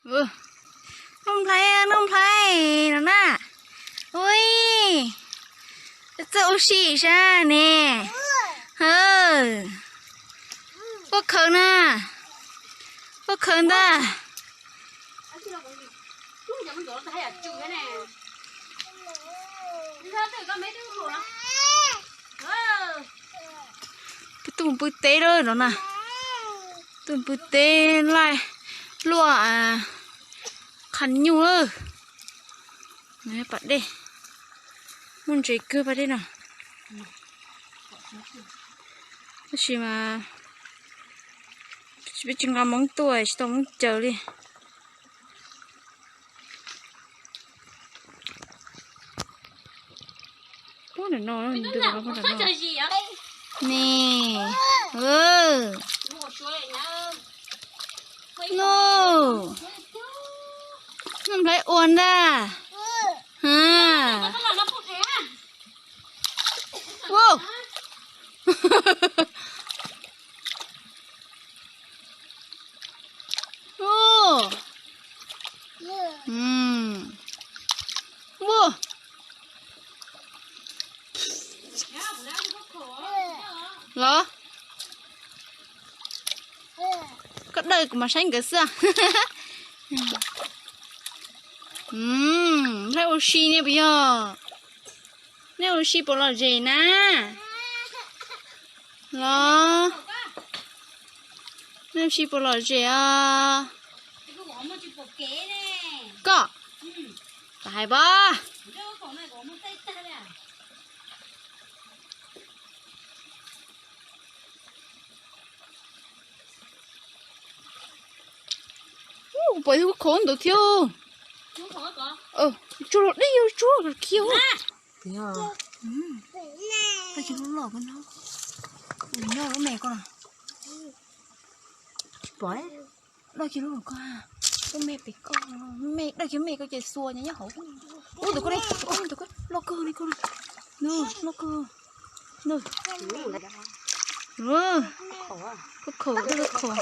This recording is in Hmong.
Nuj Nplhaib, Nuj Nplhaib no na. Ui, txawj ua si sab ne. Puab khaws na, puab khaws ntag. Pw teb lawm no na, tuaj pw teb laij luaj qhav nyuj lawm. Pas dej, muaj ntses kawg pas dej no. Tab sis mas peb tsis nqa Hmoob tuaj tsis tau Hmoob caw li. Puag nram no, nram no. Ni, Nuj, Nuj Nplhaib ua ntag. Wow. Wow. Los, koj dawj kuv mam saib nkawd xwb. Neb ua si ne puas yog? Neb ua si puas lom zem na? Los, neb ua si puas lom zem os? Koj, koj hais pab. Pom ib khov ntawd thiab. Tsuag los deb, tsuag khiav. Tsis loj, nyob lub me koj no. Tsis pom. Dawj kiag lub koj, lub me pem koj, me dawj kiag me koj ces xuas nyob hauv. Ub, tus koj ne, tus koj ne, tus koj loj kawg li koj no. Nws loj kawg. Nws, koj khaum, koj khaum.